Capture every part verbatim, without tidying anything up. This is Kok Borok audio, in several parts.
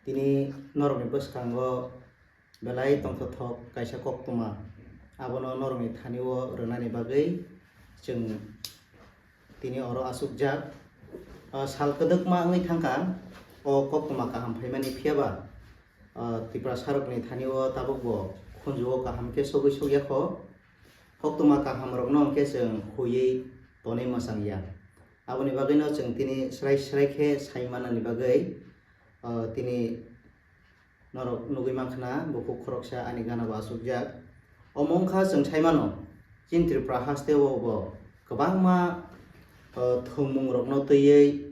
Tini norokni bwskango belai tongthothok kaisa koktwma, abono norokni thani-o rwnani bagwi chwng tini oro achukjak. O sal kwdwkma wngwi thangkha o koktwma kaham phaimani, phiyaba o Tiprasarokni thani-o tabukbo khunju-o kaham khe sogwi sokya kho. Koktwma kahamrokno hwnkhe chwng huiwi tonwi mwchangya. Aboni bagwino chwng tini srai srai khe sai manani bagwi, o, tini norok nugwi mankha na bukhuk khoroksa ani gana bo achukjak. Omo wngkha chwng sai mano, chini Tripura hasteo bo kwbangma, o, thwngmungrokno twiwi,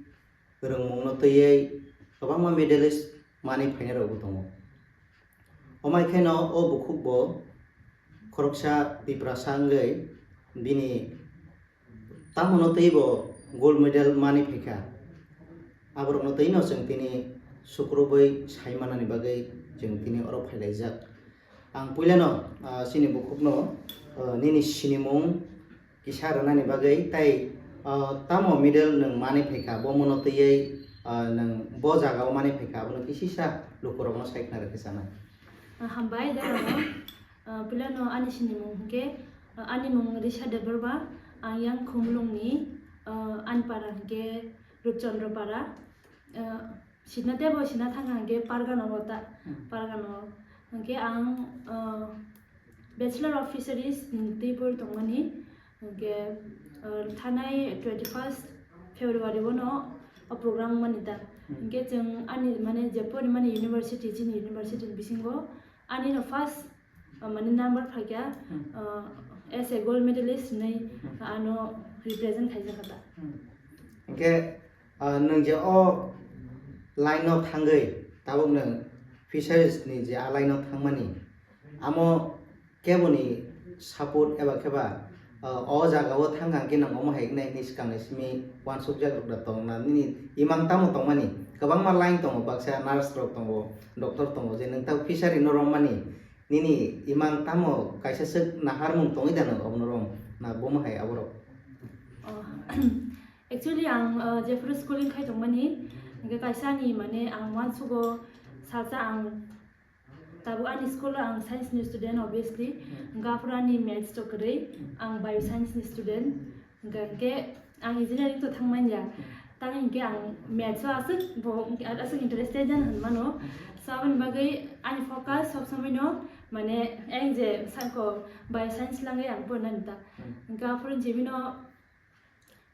rwngmungno twiwi kwbangma medalist manwi phainairokbo tongo. Omai kheno o bukhukbo khoroksa Tiprasa wngwi bini tamono twibo gold medal manwi phaikha. Aborokno twino chwng tini sukrubwi sai manani bagwi chwng tini oro phailaijak. Ang puilano, ah, chini bukhukno, ah, nini sinimung kisa rwnani bagwi tei, ah, tamo medal nwng manwi phaikha, bo mono twiwi, ah, nwng bo jagao manwi phaikha, abono kisisa lukurokno sai khna rwkhe chanai. Ah, hambai, Dara no. Ah, puilano ani sinimung hwnkhe, ah, ani mung Risha Debbarma, ang yang Khumulwngni, ah, ani para hwnkhe Rupchandra para. Ah, sina tebo sina thangkha hwnkhe Pargano o ta, Hmm. Pargano. Hwnkhe ang, ah, Bachelor of Fisheries, hmm, twi pori tongmani. Hwnkhe, ah, thanai twenty-first February bono o program wngmani ta. Hmm. Hwnkhe chwng ani mane je porimani university, chini university ni bisingo ani no first, ah, mane number phaikha, Hmm. ah, as a gold medalist hinwi Hmm. ano represent khaijak kha ta. Hmm. Hwnkhe, ah, nwng je o line o thangwi tabuk nwng fisheries ni je a line o thangmani, amo keboni support eba khe ba, ah, o jaga o thang kha hwnkhe nwng omo hai wngnai hinwi swkang ni simi uansukjak rok da tong na? Nini imang tamo tongmani? Kwbangma line tongo, baksa nurse rok tongo, doctor tongo, je nwng tabuk fishery no romani, nini imang tamo kaisa swk naharmung tongwi da nwng obono rom na bomo hai aborok? Oh, actually, ang, uh, jephuru schooling khai tongmani, hwnkhe kaisa ni mane ang uansugo salsa ang tabuk ani school o ang science ni student, obviously, Hmm. hwnkhe aphuru ani maths to kwrwi, Hmm. ang bio science ni student, hwnkhe, hwnkhe ang engineering to thangmanya. Hmm. Tamo hwnkhe ang maths o aswk bo, aswk interested jan hwnmano. Hmm. So, aboni bagwi ani focus sob somoi no, mane, ang je sako bio science langwi ang pornani ta. Hmm. Hwnkhe aphuru jibino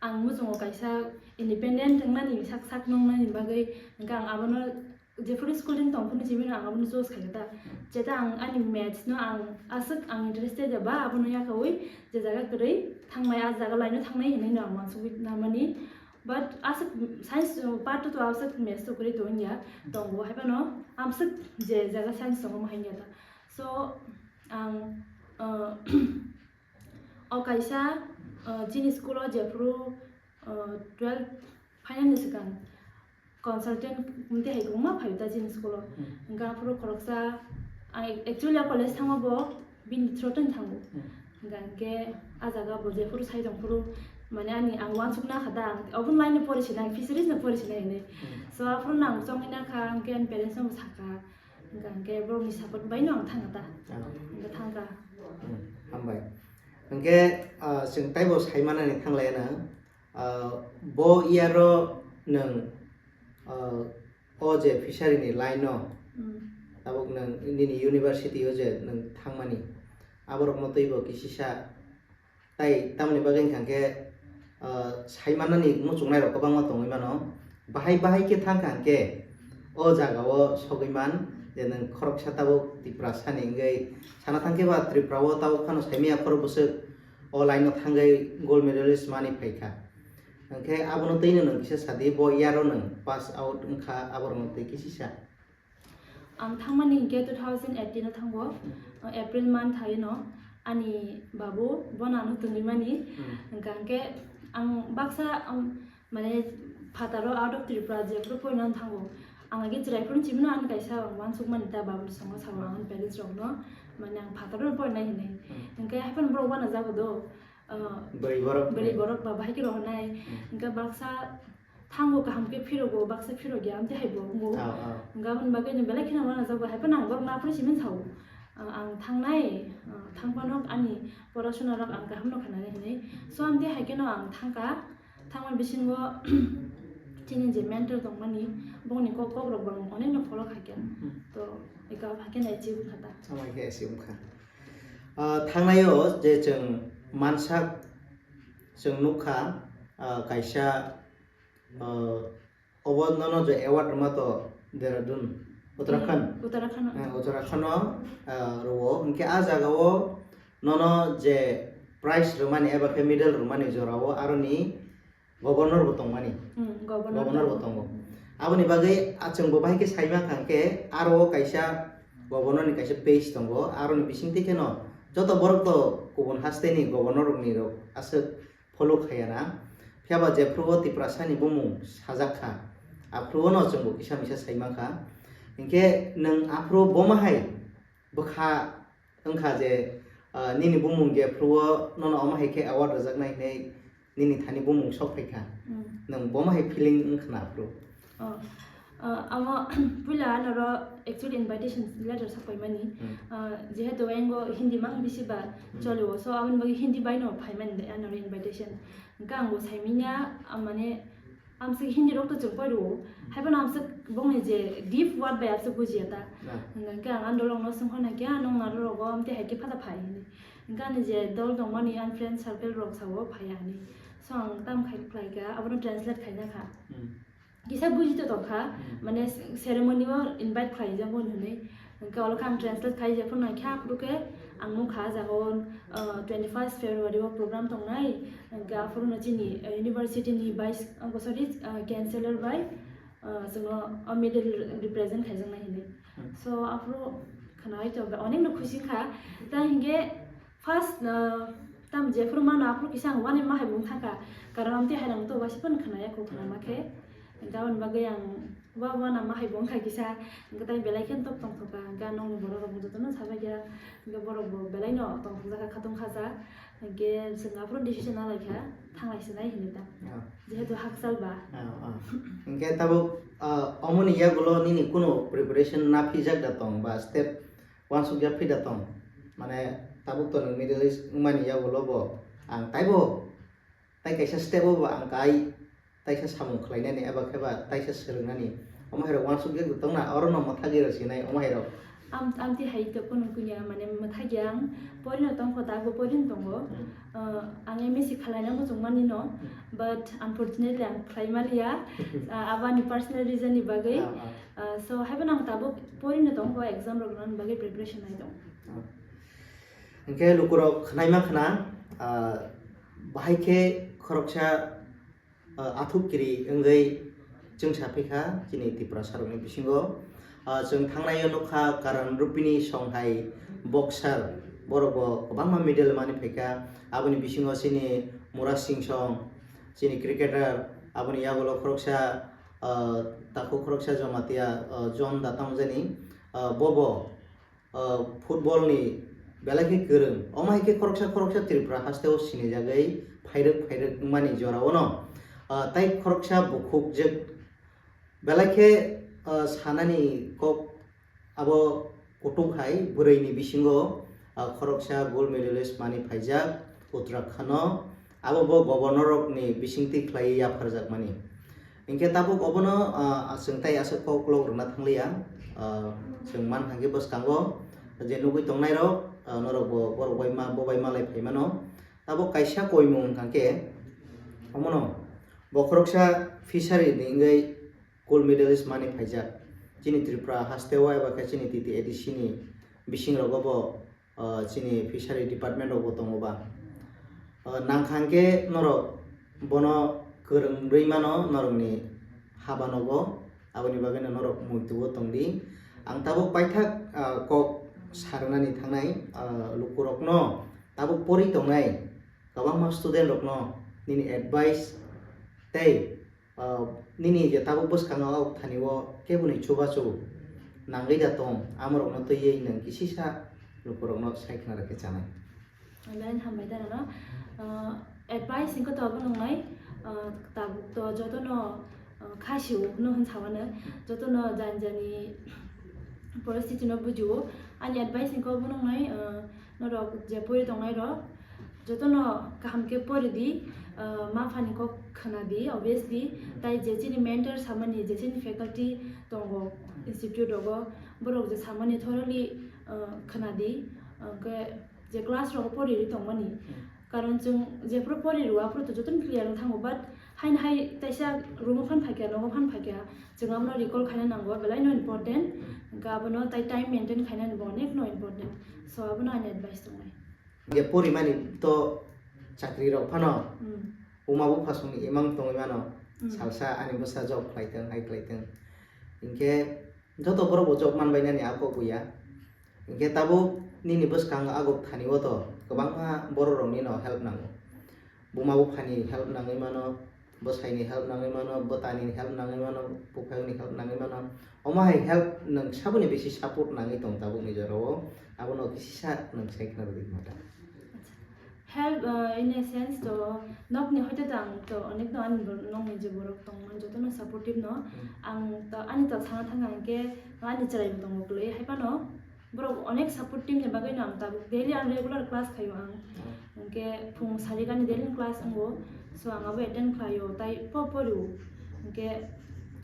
ang muchungo kaisa independent wngnani sak sak nungnani bagwi, hwnkhe ang abono jephuru schooling tong phuru jibino ang abono choose khaikha ta. Hmm. Jeta ang ani maths no ang aswk ang interested ba abono yakaui je jaga kwrwi thangmai, a jaga line o thangnai hinwi no ang uansugwi namani. But aswk science, uh, part two to aswk maths to kwrwi tongya, Hmm. tongo haiphano amswk je jaga science tongo mo haiya ta. So ang, uh, o kaisa, uh, chini school o jephuru, uh, twelve final ni swkang consultant mte hai kwbangma phai ta chini school o. Hmm. Hwnkhe aphuru khoroksa, ang actually a college thangma bo bini through twi thango. Hmm. Hwnkhe a jaga bo jephuru sai tongphuru, mane ani ang uansukna kha da, ang obo line no pori sinai, fisheries no pori sinai hinwi. Hmm. So aphuru no ang chongwi na kha, hwnkhe ani parents no bo sakha, hwnkhe borokni support bai no ang thangkha ta. Ah. Hwnkhe thangkha. Hmm, hambai. Hwnkhe, ah, chwng taibo sai manani thanglaiya na, ah, bo year o nwng, ah, o je fishery ni line o, Hmm. tabuk nwng nini university o je nwng thangmani, aborokno twibo kisisa. Tai tamoni bagwi wngkha hwnkhe, ah, sai mannani muchungnairok kwbangma tongwi mano. Bahai bahai khe thangkha hwnkhe o jagao sogwi man je nwng khoroksa tabuk Tiprasani wngwi sana thangkhe ba Tripura o tabuk phano saimanya khorok bwswk o line o thangwi gold medalist manwi phaikha. Hwnkhe abono twino nwng kisa sadi, bo year o nwng pass out wngkha, aborokno twi kisisa. Ang thangmani hwnkhe two thousand eighteen o thango, Hmm. April month haino ani babu bono ano tongwi mani. Hmm. Hwnkha hwnkhe ang baksa, um, mane phataro out of Tripura jephuru porinani thango. Ang age chwrai phuru chibino ang kaisa uansukmani ta babu songo sao ang parents rokno, mane ang phataro porinai hinwi. Hmm. Hwnkhe haiphano borok uanajago do, uh, Bwrwi borok. Bwrwi borok ba bahai khe rohornai. Hmm. Hwnkhe baksa thango kaham khe phirogo, baksa phirogya, amtwi hai bo wngo. Ah, ah. Hwnkhe aboni bagwi no belai kheno uanajak bo, hai phano ang borokno aphuru simi sao. Ah, ang thangnai, ah, thangphano ani porasuna rok ang kaham no khanani hinwi. So, amtwi hai kheno ang thangkha, thangma bisingo chini je mentor tongmani, bongni kok, kok rok bo ang onek no follow khaikha. Hmm. To, eka hai kheno achieve wngkha ta. Tamo hai khe achieve wngkha. Ah, thangnaio je chwng mansak, chwng nukha, ah, kaisa, ah, obo nono je award rwma to Dehradun, Uttarakhand. Hmm, Uttarakhand. Eh, Uttarakhand o, ah, rwo. Hinkhe a jaga o nono je prize rwmani eba khe medal rwmani jora o aroni governor bo tongmani. Hmm, governor Governor bo tongo. tongo. Aboni bagwi, ah, chwng bo bahai khe sai mankha hwnkhe aro o kaisa governor ni kaisa page tongo, aroni bisingtwi kheno joto borok to kubun hasteni governor rokni rok aswk follow khaiya na. Phiya ba jephru o Tiprasa ni bumung sajak kha, aphru o no chwng bo kisa misa sai mankha. Hinkhe nwng aphru bo ma hai bwkha wngkha je, ah, nini bumung jephru o nono omo hai khe award rwjaknai hinwi nini thani bumung sok phai kha. Mm. Nwng bo ma hai feeling wngkha na aphru? Oh, ah, amo puila anoro actually invitation letter sak paimani. Mm. Ah, jehetu engo Hindi mang bisi ba Mm. choli o, so aboni bagwi Hindi bai no phaimani de anoro invitation. Hwnkhe ang bo saimanya, ah, mane, amswk Hindi rok to chwng pori o, hai phano amswk bongni je deep word bai amswk bujiya ta. Na. Hwnkhe ang andolong no swngkha na khe, "Ah, nwng naro rogo amtwi hai khe phata phai?" hinwi. Hwnkhe ani je dol tongmani, ani friend circle rok sao phaiya hinwi. So ang tam khai khlai kha, abono translate khaina kha. Hmm. Kisa buji to tongkha, Hmm. mane ceremony o invite khlai jak bo hinwi. Hwnkhe olo khe ang translate khai je phano khe aphuru khe ang nukha jaga o, uh, twenty first February o program tongnai, hwnkhe aphuru no chini, uh, university ni vice, uh, sorry, uh, chancellor bai, uh, chwngno o medal represent khaijaknai hinwi. Hmm. So aphuru khwnai to onek no khusi kha, ta hinkhe first, uh, tam jephuru mano aphuru kisa ang uanai ma hai bung thangkha, karon amtwi hai nang to waisa phano khwnaya kho khwnama khe, hwnkhe aboni bagwi ang Wa, wa, nama hai bo wngkha kisa, hwnkhe tai belai kheno tok tongthok kha, hwnkhe nokni borok rok jotono sabai kha, hwnkhe borok bo belai no tongthok jak kha, khatung kha jak, hwnkhe chwng aphuru decision na lai kha, thanglai sinai hinwi ta. Ah. Jehetu hakchal ba. Ah, ah. Hwnkhe tabuk, ah, omoni yagulo nini kunu preparation na phijak da tong ba step uansuk ya phi da tong? Mane tabuk to nwng Middle East wngmani yagulo bo ang taibo Tai kaisa step o bo ang kai taisa samung khlainani eba khe ba taisa swrwngnani. Omo hai rok uansuk ya tongna, oro no mwthagwi rw sinai omo hai rok. Am-, amtwi hai to kunu kunya mane mwthagya ang pori no tongkho ta, bo pori no tongo. Hmm. Uh, ang M S C khlaina muchung mani no, Hmm. but unfortunately ang khlai maliya. Uh, abani personal reason ni bagwi. Ah, ah. Uh, so hai phano ang tabuk pori no tongkho, exam rok rwna bagwi preparation nai tongo. Ah. Hwnkhe lukurok khnaima khna, ah, bahai khe khoroksa, ah, athuk kiri wngwi chwngsa phikha chini Tiprasa rokni bisingo. Ah, chwng thangnai o nukha Karan Rupini Songhai boxer, borok bo kwbangma medal mani phaikha. Aboni bisingo chini Murasing Song, chini cricketer, aboni yagulo khoroksa, ah, takhuk khoroksa Jamatia, ah, John Data Mujani, ah, bobo ah, football ni belai khe kwrwng. Omo hai khe khoroksa khoroksa Tripura haste o sinijagwi phairwk phairwk wngmani jora o no, ah, tai khoroksa bukhuk je belai khe, ah, sanani kok abo kutung hai bwrwi ni bisingo, ah, khoroksa gold medalist mani phaijak Uttarakhand o. Abo bo governor rok ni bisingtwi khlaiwi yapharjakmani. Hinkhe tabuk obono, ah, chwng tai aswk kok lok rwna thangliya. Ah, chwng mankha khe bwskango je nugwi tongnai rok, ah, norok bo borok bai ma, bo bai malai phaimano. Tabuk kaisa koimung wngkha khe omono bo khoroksa fishery ni wngwi gold medalist mani phaijak. Chini Tripura haste o eba khe chini T T A D C ni bising rogo bo ah, chini fishery department rok bo tongo ba. Ah, nangkha hwnkhe norok bono kwrwng rwi mano norokni habanogo, aboni bagwino norok muitu o tongdi. Ang tabuk paithak, ah, kok sarwnani thangnai, ah, lukurokno tabuk pori tongnai kwbangma student rokno nini advice tei Ah, nini je tabuk bwskango o thani o keboni chubachu nangwi da tong, amorokno twiwi nwng kisisa lukurokno sai khna rwkhe chanai. Belai hambai da nono. Ah, advice wngkha to abo nwngnai, ah, tabuk to jotono Kha sio hwnwi hwn sa mano, jotono jani jani poristiti no bujio. Ani advice ni kok bo nwngnai, norok je pori tongnai rok jotono kaham khe pori di, ma pha ni kok khna di, obviously. Tai je chini mentor samani, je chini faculty tongo institute rogo, borok je samani thoroughly khna di. Hwnkhe je class rogo pori ri tongmani, karon chwng jephuru pori rw aphuru to jotono clear wng thango, but haino hai taisa room o phan phaikha, nogo phan phaikha, chwng abono recall khaina nango, belai no important. Hwnkhe abono tai time maintain khainani bo onek no important. So abono ani advice tongnai. Je porimani to chakri rok phano, hmm, buma bupha songni imang tongwi mano, hmm, salsa ani bwsa job khlai tong, hai khlai tong. Hinkhe joto borok bo job man bainani a kok buya. Hinkhe tabuk nini bwskango a gok thani o to kwbangma borok rokni no help nango. Buma buphani help nangwi mano, bwsaini help nangwi mano, bwtani help nangwi mano, buphayungni help nangwi mano. Omo hai help nwng saboni bisi support nangwi tong tabukni jorao, abono kisisa nwng sai khna rwdi mata. Help, uh, in a sense to nokni hoite to ang to onek no ani bor-, nokni je borok tongmani jotono supportive no. Hmm. Ang to ani to sana thang ang khe ani chwrai bo tongo kwlwi, hai phano borok onek support team ni bagwi no ang tabuk daily ang regular class khaio ang. Hmm. Hwnkhe phung sarikani daily class wngo, so ang abo attend khlaio, tai po porio. Hwnkhe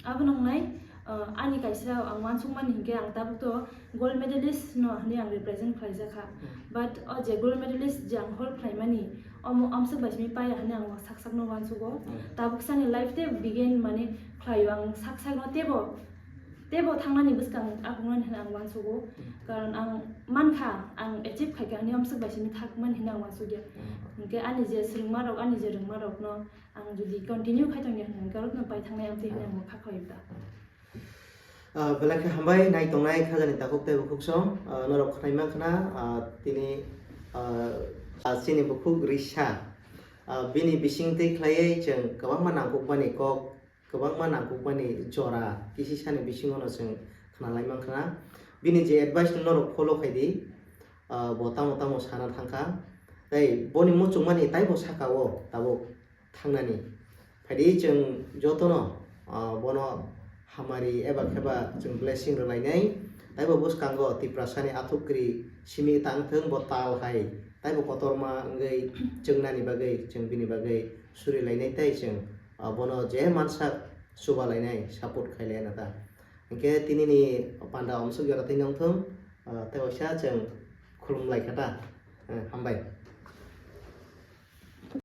abo nwngnai, uh, ani kaisa ang uansukmani hinkhe ang tabuk to gold medalist no hwnwi ang represent khlaijakha. Hmm. But o je gold medalist je ang hold khlaimani, omo amswk bai simi paiya hwnwi ang sak sakno uansugo. Hmm. Tabuk sani life tei begin mane khlaio, ang sak sakno teibo, teibo thangnani bwskang akungnani hwnwi ang uansugo. Hmm. Karon ang mankha, ang achieve khaikha hwnwi amswk bai simi thakmani hwnwi ang uansukya. Hmm. Hinkhe ani je swrwngmarok, ani je rwngmarokno ang jodi continue khai tongya hwnwi ang karokno pai thangnai amtwi hwnwi ang kha khlaio da. Ah, belai khe hambai nai tongnai khajani takhuk tei bukhuk song, ah, norok khwnai mankha na, ah, tini, ah, ah, chini bukhuk Risa, ah, bini bising tei khlaiwi chwng kwbangma nangkukmani kok, kwbangma nangkukmani jora kisisani bisingo no chwng khwnalai mankha na. Bini je advice no norok follow khai di, ah, bo tamo tamo sana thangkha, tei boni muchungmani taibo saka o tabuk thangnani. Phaidi chwng jotono, ah, bono hamari eba kheba chwng blessing rwlainai. Taibo bwskango Tiprasani athukri simi tang thwng bo tal hai. Taibo kotorma wngwi chwngnani bagwi chwng bini bagwi surilainai tei chwng, ah, bono je mansak chubalainai support khailaina ta. Hinkhe tinini panda omsuk jora tei nongthung, ah, tei waisa chwng khulumlai kha ta. Eh, hambai.